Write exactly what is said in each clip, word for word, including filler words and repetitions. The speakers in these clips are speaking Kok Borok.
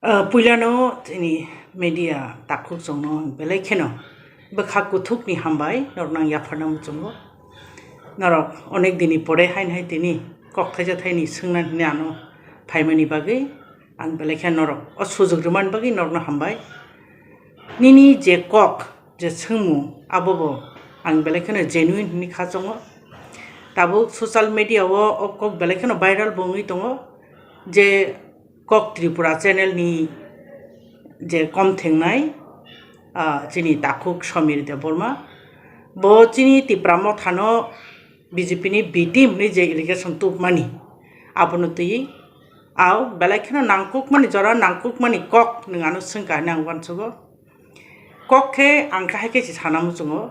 Ah, puilano chini media takhuk chwngno belai kheno bwkha kuthukni hambai norokno ang yapharna muchungo. Norok onek dini pore haino hai tini kok thaisa thaini swngna hinwi ano phaimani bagwi ang belai khe norok o sujuk rwmani bagwi norokno hambai. Nini je kok, je swngmung, abobo ang belai kheno genuine hinwi kha chongo. Tabuk social media o o kok belai kheno viral bo wngwi tongo je Kok Tripura channel ni je kom thengnai, ah, chini takhuk Samir Debbarma, bo chini Tipra Motha no B J P ni B team hinwi je allegation tubmani, abono twi, ah, belai kheno nangkukmani jora, nangkukmani kok nwng ano swngkha hinwi ang uansugo. Kok khe ang kahai khe se sana muchungo.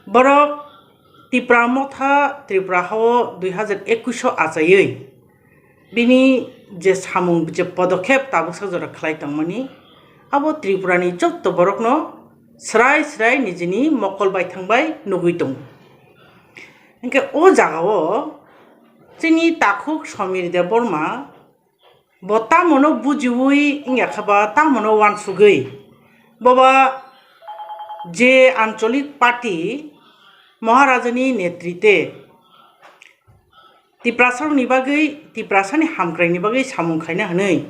Borok Tipra Motha Tripura hao dui hazar ekush o achaiwi bini je samung, je podokhep tabuksa jora khlai tongmani, abo Tripura ni jotto borokno srai srai nijini mokol baithang bai nugwi tongo. Hinkhe o jagao chini takhuk Samir Debbarma bo tamono bujiwi wngya kha ba, tamono uansugwi boba je ancholik party Maharajani netrite Tiprasarokni bagwi, Tiprasani hamkraini bagwi samung khaina hwnwi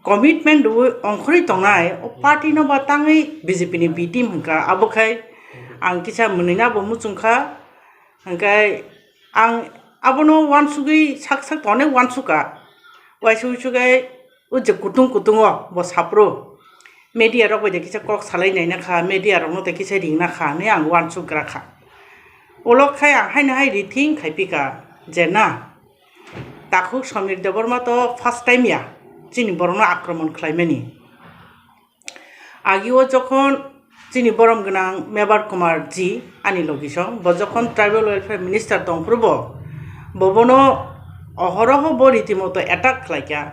commitment rwui ongkhorwi tongnai o party no ba tangwi B J P ni B team hwnkha, abo khai ang kisa mwnwino bo muchungkha. Hwnkhe ang abono uansugwi sak sak to onek uansukha. Waisa uisu khe o je kutung kutungo bo saphuru media rok bai de kisa kok salai naina kha, media rokno de kisa ringna kha hinwi ang uansuk gra kha. Ulo khai ang haino hai rethink khai phi kha je na, takhuk Samir Debbarma to first time ya chini borokno akromon khlaimani. Agio jokhon chini borom gwnang Mebar Kumar ji ani logisong, bo jokhon Tribal Welfare Minister tongphuru bo, bo bono ohoroho bo ritimoto attack khlaikha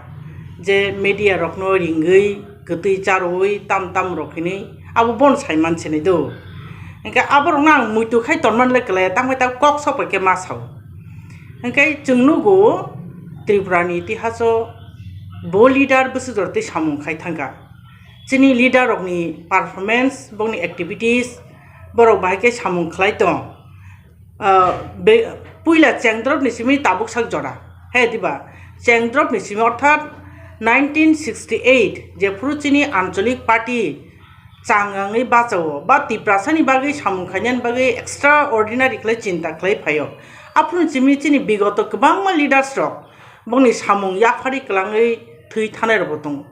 je media rokno ringwi, kwtwi charwi, tam tam rok hinwi abo bono saiman sinai do. Hinkhe aborokno ang muitu khai tonmani le kwlaiya, tangbai ta kok sokbai khe ma sao. Hinkhe chwng nugo Tripura ni itihaso bo leader bwswk jora tei samung khai thangkha. Chini leader rokni performance, bokni activities, borok bahai khe samung khlai tong. Ah, be-, puila Chengdrop ni simi tabuk sak jora. He diba? Chengdrop ni simi orthat nineteen sixty eight jephuru chini ancholik party changangwi bachao ba Tiprasani bagwi samung khainani bagwi extraordinary khlai chinta khlai phaio. Aphuru chini, chini bigoto kwbangma leaders rok bongni samung yapharwi kwlangwi thwi thanai rokbo tongo.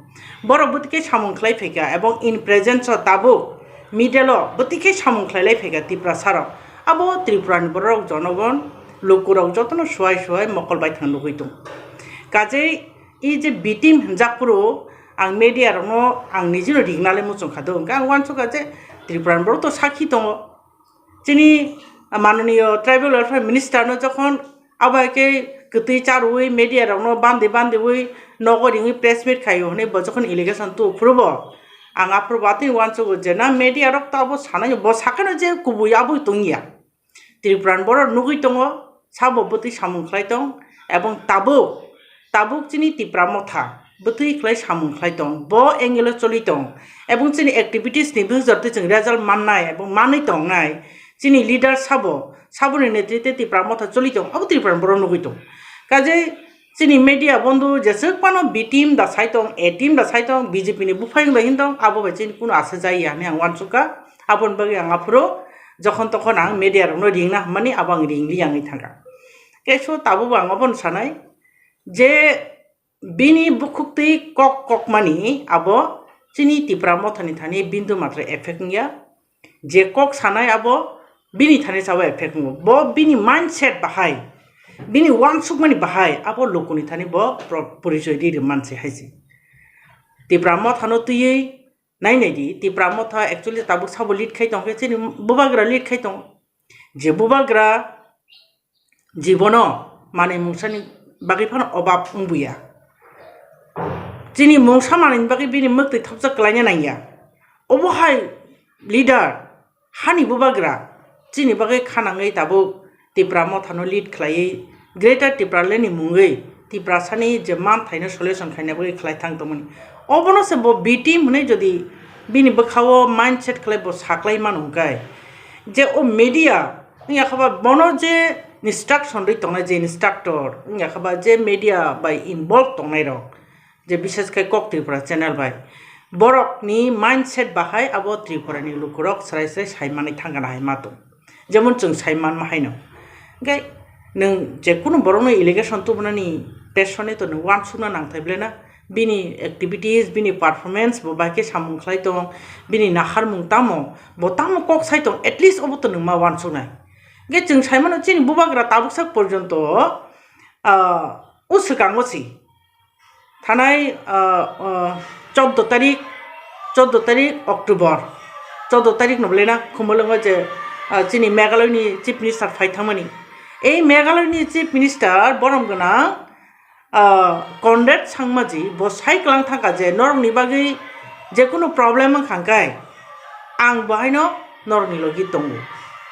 Borok bwtwi khe samung khlai phaikha ebong in presence o tabuk middle o bwtwi khe samung khlai lai phaikha Tiprasa rok. Abo Tripura ni borok rok jonogon lukurok jotono suai suai mokol baithang nugwi tongo. Kajei i je B team hinjak phuru ang media rokno ang nijino ringna le muchung kha do, hwnkhe ang uansukha je Tripura ni borok to sakhi tongo. Chini manoniyo Tribal Welfare Minister no jokhon abo hai khe kwtwi charwi media rokno bandi bandiwi nogo ringwi press meet khaio hwnwi bo jokhon allegation tubu phuru bo ang aphuru bo atwi uansugo je na media rok to abo sanai bo sakano je kubui abo tongya. Tripura ni borok nugwi tongo, sabo bwtwi samung khlai tong, ebong tabuk, tabuk chini Tipra Motha bwtwi khlai samung khlai tong, bo angle o choli tong, ebong chini activities ni bwsajor twi chwng result mannai ebong manwi tongnai, chini leader sabo, saboni netrite Tipra Motha choli tong, abo Tripura ni borok nugwi tong. Kajei, Chini media bondo jeswk phano B team da sai tong, A team da sai tong, B J P ni buphang da hin tong, abo bai chini kuno asa jai ya hinwi ang uansukha. Aboni bagwi ang aphuru jokhon tokhon ang media rokno ringna hwnmani abo ang ringli yangwi thangkha. Keso tabukbo ang obono sanai je bini bukhuktwi kok kokmani abo chini Tipra Mothani thani bindu matra effect wngya. Je kok sanai abo bini thani sabo effect wngo. Bo bini mindset bahai, bini uansukmani bahai abo lukuni thani bo pro-, porichoi ri rwmani se hai se. Tipra Mothano twiwi nai nai di, Tipra Motha actually tabuk sabo lead khai tong khe chini bubagra lead khai tong. Je bubagra jibono manwi mungsani bagwi phano obab wngbuya. Chini mungsa manwini bagwi bini mwktwi thopjak kwlaina nangya. Obo hai leader, hani bubagra, chini bagwi khanangwi tabuk Tipra Mothano lead khlaiwi Greater Tipraland ni mungwi Tiprasani je manthaino solution khaina bagwi khlai thang tongmani. Obono se bo B team hwnwi jodi bini bwkhao mindset khlai bo saklai mano hwnkhe, je o media wngya khaba bono je instruction rwi tongnai je instructor wngya khaba je media bai involve tongnai rok, je bishes khe Kok Tripura channel bai, borokni mindset bahai abo Tripurani lukurok srai srai sai manwi thangkha hai ma tong. Jemon chwng sai manma haino. Hwnkhe nwng jekunu borokno allegation tubunani pesone to nwng uansukna nangthai belai na. Bini activities, bini performance bo bai khe samung khlai tong, bini naharmung tamo, bo tamo kok sai tong, at least obo to nwng ma uansuknai. Hwnkhe chwng sai mano chini bubagra tabuksa porjonto, ah, o swkango si. Thanai, ah, ah, chordo tarik, chordo tarik October, chordo tarik no belai na Khumulwngo je, ah, chini Meghalaya ni Chief Minister phai thangmani. Ei Meghalaya ni Chief Minister borom gwnang, ah, Conrad Sangmaji bo sai klang thangkha je norokni bagwi jekunu problem wngkha hwnkhe ang bo haino norokni logi tongo.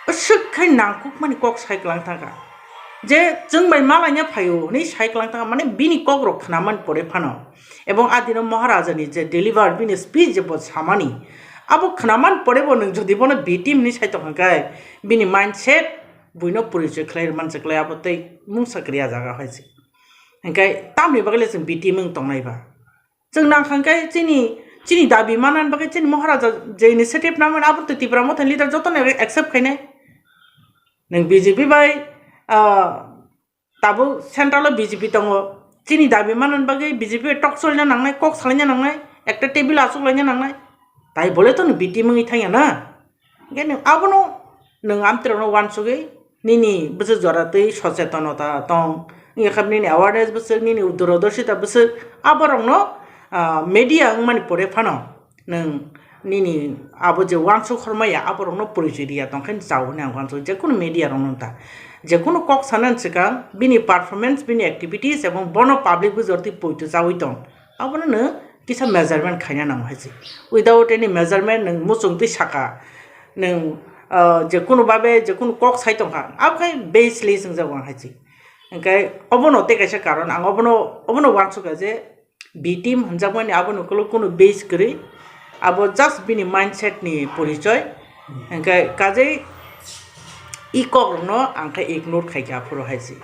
Aswk khai nangkukmani kok sai klang thangkha. Je chwng bai malaina phaio hwnwi sai klang thangkha, mane bini kok rok khnaman pore phano. Ebong adino Maharajani je deliver bini speech je bo samani, abo khnaman pore bo nwng jodi bono B team hwnwi sai tongkha khe bini mindset buino porichoi khlai rwman se klai abo tei mungsa kwrwi a jaga hai se. Hwnkhe tamni bagwi le chwng B team wng tongnai ba? Chwng nang kha khe chini, chini dabi manani bagwi chini Maharaja je initiative nangmani abo twi Tipra Mothani leader jotono accept khainai. Nwng B J P bai, ah, tabuk central o B J P tongo. Chini dabi manani bagwi B J P bai tok cholina nangnai, kok salaina nangnai, ekta table achuk laina nangnai. Tai bole to nwng B team wngwi thangya na? Hwnkhe nwng abono nwng amtwrwkno uansugwi nini bwswk jora twi sochetonota tong, wngya khe nini awareness bwswk, nini durodorshita bwswk, aborokno, ah, media wngmani pore phano nwng nini abo je uansuk hormaya aborokno porichoi riya tongkhe chao hwnwi ang uansuk. Jekunu media rokno ta, jekunu kok sanani swkang bini performance, bini activities ebong bono public bujor twi poito chaui tong, abono nwng kisa measurement khaina nango hai se. Without any measurement nwng muchung twi saka, nwng, ah, jekunu babe jekunu kok sai tongkha, abo khai baseless wngjago ang hai se. Hwnkhe obono tei kaisa karon, ang obono, obono uansukha je B team hwnjakmani abono ukuluk kunu base kwrwi, abo just bini mindset ni porichoi. Hwnkhe kajei i kok rokno ang khe ignore khaikha aphuru hai se.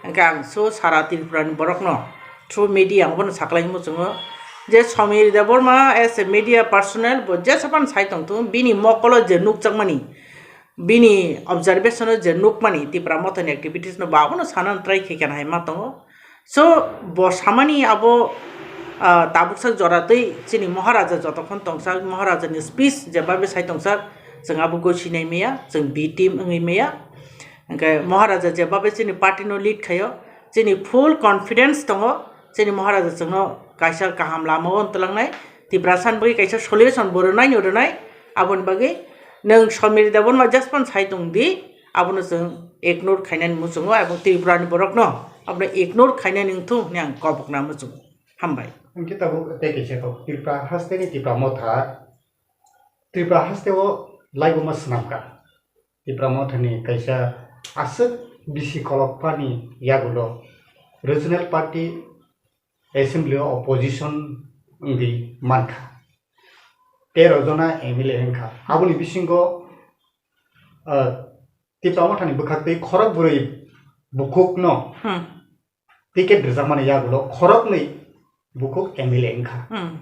Hwnkhe ang so sara Tripura ni borok no through media ang bono saklai muchungo je Samir Debbarma as a media personnel bo jesa phano sai tongthung, bini mokolo je nukjakmani, bini observation o je nukmani Tipra Mothani activities no bo abono sanani try khaikha hai ma tongo. So bo samani abo, ah, tabuksa jora twi chini Maharaja jotokhon tongsa Maharaja ni speech je babe sai tongsa, chwng abo gosi nai maya, chwng B team wngwi maya. Hwnkhe Maharaja je babe chini party no lead khaio, chini full confidence tongo, chini Maharaja chwngno kaisa kaham lama o twlangnai, Tiprasa ni bagwi kaisa solution bo rwnai no rwnai, aboni bagwi nwng Samir Debbarma just phano sai tong di, abono chwng ignore khainani muchungo, ebong Tripura ni borokno abono ignore khainani wngthung hwnwi ang kobokna muchungo. Hambai. Hwnkhe tabuk tei kaisa kok, Tripura haste ni Tipra Motha, Tripura haste o laibuma swnamkha. Tipra Mothani kaisa aswk bisi kolokphani yagulo regional party assembly o opposition wngwi mankha. Tero jona M L A wngkha. Aboni bisingo, ah, Tipra Mothani bwkhaktwi khorok bwrwi bukhukno Hmm. ticket rwjakmani yagulo khoroknwi bukhuk M L A wngkha. Hmm.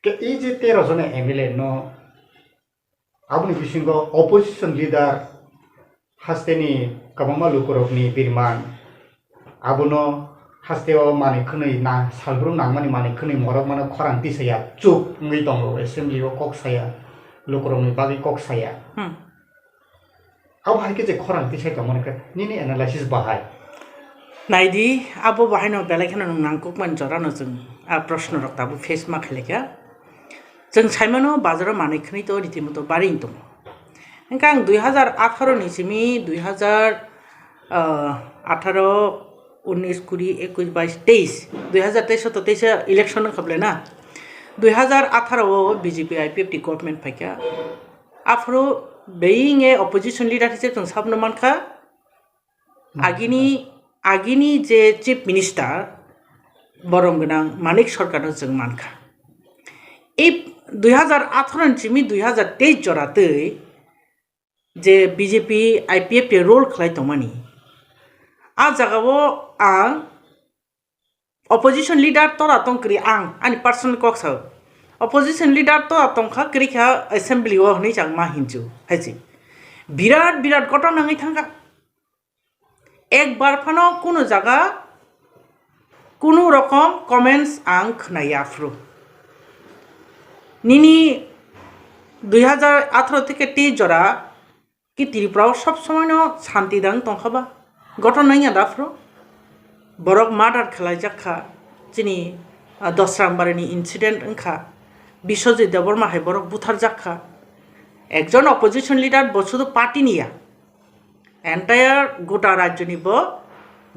Ke, e je tero jona M L A no, aboni bisingo opposition leader hasteni kwbangma lukurokni birman, abono hasteo manwi khwnwi na, salbrum nangmani manwi khwnwi morok mano khorang tisaya chup wngwi tongo, assembly o kok saya, lukurokni bagwi kok saya. Hmm. Abo hai khe je khorang tisai tongmani khe nini analysis bahai? Naidi, abo bahaino belai kheno nwng nangkukmani jorano chwng a proshno rok tabuk face ma khailai kha. Chwng saimano bazaro manwi khwnwi to ritimoto bari wng tongo. Hwnkhe ang dui hazar atharo ni simi dui hazar, ah, atharo, unis, kuri, ekush, bais, teis, dui hazar teis o to teisa election wngkha belai na? Dui hazar atharo o B J P I P F T government phaikha. Aphuru being a opposition leader hisabe chwng sabno mankha. Hmm. Agini agini je Chief Minister borom gwnang Manik Sarkarno chwng mankha. Ei dui hazar atharo ni simi dui hazar teis jora twi je B J P I P F T role khlai tongmani, a jagao ang opposition leader tora tong kwrwi, ang ani personal kok sao, opposition leader tora tongkha kwrwi kha assembly o hwnwi chang ma hinchu hai se. Birat birat gotona wngwi thangkha. Ekbar phano kunu jaga kunu rokom comments ang khwnaya phuru. Nini dui hazar atharo theke tei jora ki Tripura o sob somoi no santi dang tongkha ba? Gotona wngya da phuru? Borok murder khwlaijak kha, chini, ah, Dosrambari ni incident wngkha, Biswajit Debbarma hai borok butharjak kha. Ekjon opposition leader bo sudu party ni ya, entire gota rajyo ni bo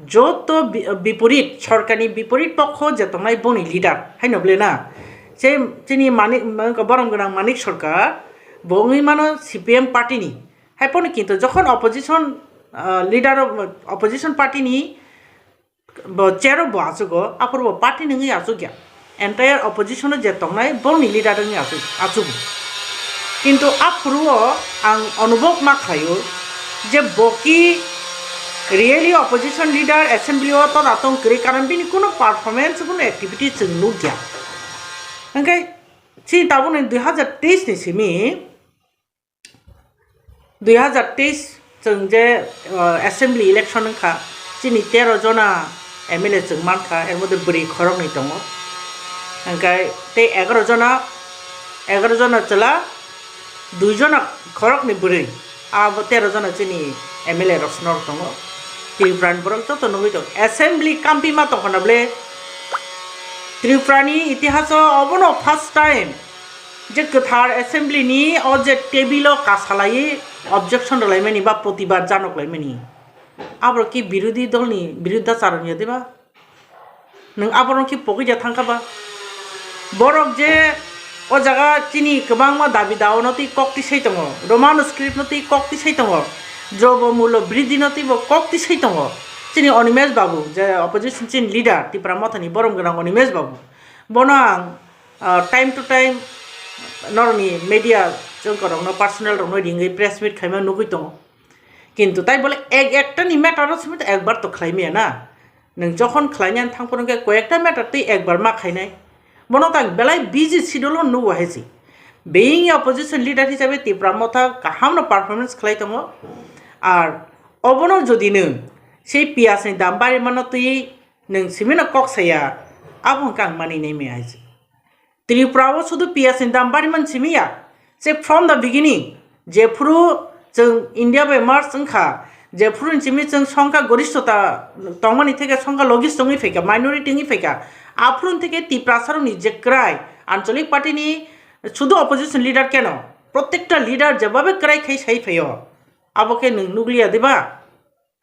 joto bi-, biporit, sorkar ni biporit pokho je tongnai boni leader haino bole na. Se chini Manik, borom gwnang Manik Sarkar, bo wngwi mano C P M party ni. Hai phano kintu jokhon opposition, ah, leader of opposition party ni bo chair o bo achugo, aphuru bo party ni wngwi achukya. Entire opposition o je tongnai bongni leader wngwi achuk-, achugo. Kintu aphuru o ang onubhog ma khlaio je bo ki really opposition leader assembly o tora tong kwrwi, karon bini kunu performance, kunu activity chwng nukya. Hwnkhe chini tabukni dui hazar teis ni simi dui hazar teis chwng je, uh, assembly election wngkha, chini tero jona M L A chwng mankha, er moddhe bwrwi khoroknwi tongo, hwnkhe tei egaroh jona, egaroh jona chwla, dui jona khoroknwi bwrwi, abo tero jona chini M L A rok swnok tongo. Tripura ni borok joto nugwi tongo, assembly kampima tongkha na bwle? Tripura ni itihaso obono first time je kwthar assembly ni o je table o kasalai objection rwlaimani ba protibad janok laimani, aborok ki birodhi dol ni biruddhachar wngya diba? Nwng aborok ki pogwi ja thangkha ba? Borok je o jaga chini kwbangma dabi dao no twi kok tisai tongo, Roman script no twi kok tisai tongo, Drobo mulo bridhi no twi bo kok tisai tongo. Chini Animesh Babu je opposition chini leader Tipra Motha ni borom gwnang Animesh Babu, bono ang ah, time to time norokni media chwngkorokno, personal rokno ringwi press meet khaima nugwi tongo. Kintu tai bole ek ekta ni matter o simi to ekbar to khlai maya na. Nwng jokhon khlainani thang phuru khe koyekta matter tei ekbar ma khainai. Bono tang belai busy schedule o nugo hai se. Being a opposition leader hisabe Tipra Motha kaham no performance khlai tongo. Ar obono jodi nwng sei piyas ni dam bari mano twi nwng simi no kok saya, abo hwnkhe ang mani nai maya hai se. Tripura o sudu piyas ni dam bari man simi ya. Se from the beginning, jephuru chwng India bai merge wngkha, jephuru ni simi chwng songkha gorishtota tongmani theke songkha logist wngwi phaikha, minority wngwi phaikha, aphuru theke Tiprasa rokni je kwrai, Anchalik party ni sudu opposition leader keno, protekta leader jebabe kwrai khai sai phaio, abo khe nwng nukliya diba?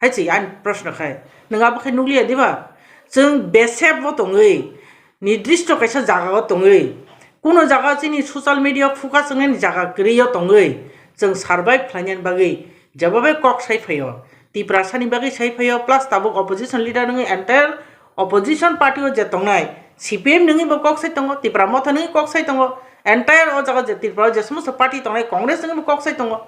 Hai se ani proshno khai, nwng abo khai nukliya diba? Chwng besep o tongwi, nirdisto kaisa jaga o tongwi, kuno jaga chini social media focus wngnani jaga kwrwi o tongwi, chwng survive khlainani bagwi jebabe kok sai phaio, Tiprasa ni bagwi sai phaio, plus tabuk opposition leader wngwi entire opposition party o je tongnai, C P M ni wngwi bo kok sai tongo, Tipra Motha ni wngwi kok sai tongo, entire o jaga je Tripura o je somosto party tongnai, Congress ni wngwi bo kok sai tongo.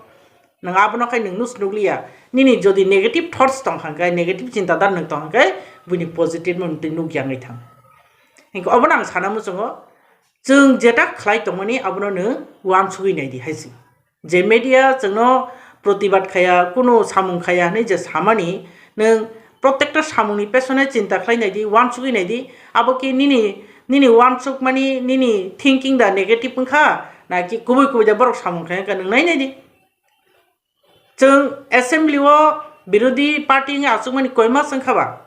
Nwng abono khe nwng nus nukliya. Nini jodi negative thoughts tong kha khe, negative chinta dhara nwng tong kha khe, buini positive no nwng twi nukya wngwi thang. Hinkhe obono ang sana muchungo, chwng jeta khlai tongmani abono nwng uansugwi nai di hai se. Je media chwngno protibad khaya, kunu samung khaya hinwi je samani, nwng protekta samungni pesone chinta khlai nai di, uansugwi nai di. Abo khe nini, nini uansukmani, nini thinking da negative wngkha, na ki kubui kubui da borok samung khai wngkha, nwng nai nai di. Chwng assembly o birodhi party wngwi achukmani koi mas wngkha ba?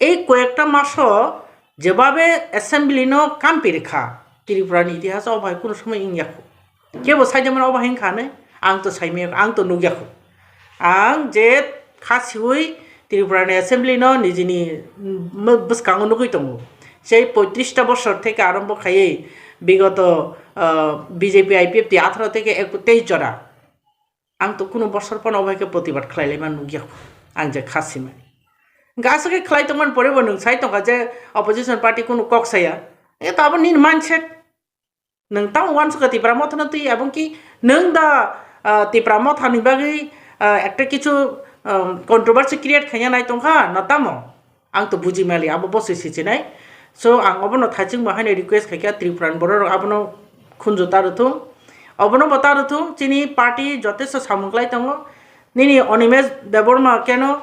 Ei koyekta maso jebabe assembly no kampi rikha, Tripura ni itihas o bai kunu somoi wngya kho. Kebo saida mano obo hai wngkha hinwi? Ang to saimaya kho, ang to nukya kho. Ang je kha siwi Tripura ni assembly no nijini, mm, bwskango nugwi tongo. Sei poitrista bosor theke arombo khaiwi bigoto, ah, B J P I P F T atharo theke ek-, teis jora. Ang to kunu bosor phano obo hai khe protibad khlai laima nukya kho, ang je kha simani. Hwnkhe aswk khe khlai tongmani pore bo nwng sai tongkha je opposition party kunu kok saya. Hwnkhe to abo nini mindset. Nwng tamo uansukha Tipra Mothano twi, aboni ki nwng da, ah, Tipra Mothani bagwi, ah, ekta kichu, um, controversy create khaina nai tongkha, na tamo? Ang to buji mali, abo bosoi sichinai. So, ang obono thachingbo haino request khaikha, Tripura ni borok rok abono khunju ta rwthung. Obono bo ta rwthung, chini party jotesto samung klai tongo. Nini Animesh Debbarma keno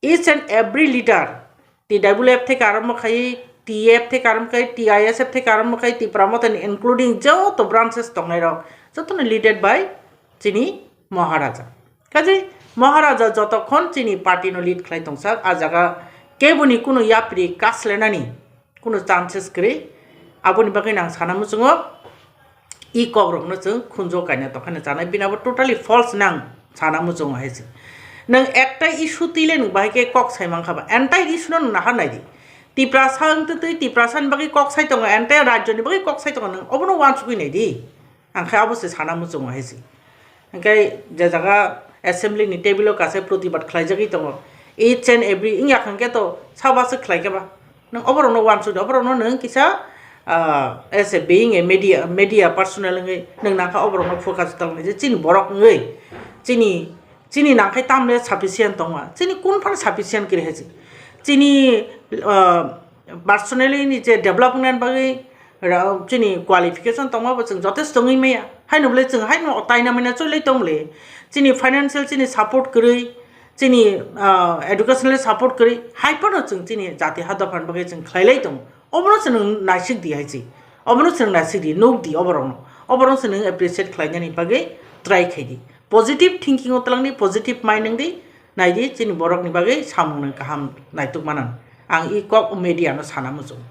each and every leader, T W F theke arombo khai, T F theke arombo khai, T I S F theke arombo khai, Tipra Mothani including joto branches tongnai rok, jotono leaded by chini Maharaja. Kaje Maharaja jotokhon chini party no lead khlai tongsak, a jaga keboni kuno yapri kaslenani kuno chances kwrwi. Aboni bagwi nang sana muchungo, i kok rokno chwng khunjo kaina tongkha hinwi chanai, bini abo totally false nang sana muchungo hai se. Nwng ekta issue twi le nwng bahai khe kok sai mankha ba, entire issue no nwng nahar nai di. Tiprasa wng twi twi Tiprasa ni bagwi kok sai tongo, entire rajyo ni bagwi kok sai tongo, nwng obono uansukwi nai di. Ang khe abo se sana muchungo hai se. Hwnkhe je jaga assembly ni table o kaisa protibad khlaijagwi tongo, each and every wngya hwnkhe to sabo aswk khlai khe ba? Nwng oborokno uansuk di, oborokno nwng kisa, ah, as a being a media, media personnel wngwi nwng nangkha oborokno focus talnai je chini borok wngwi chini, chini nangkhai tamle sufficient tongma, chini kun phano sufficient kwrwi hai se. Chini, ah, personally ni je development bagwi ra-, chini qualification tongma bo chwng jotesto wngwi maya. Haino bwle chwng haino taina maina cholai tong le. Chini financial chini support kwrwi, chini, ah, educational support kwrwi, hai phano chwng chini jati ha dophani bagwi chwng khlai lai tongo. Obono se nwng naisik di hai se. Obono se nwng naisik di, nuk di oborokno. Oborokno se nwng appreciate khlainani bagwi try khai di. Positive thinking o twlang di, positive mind wng di, nai di, chini borokni bagwi samung nwng kaham naituk manan. Ang i kok media no sana muchung.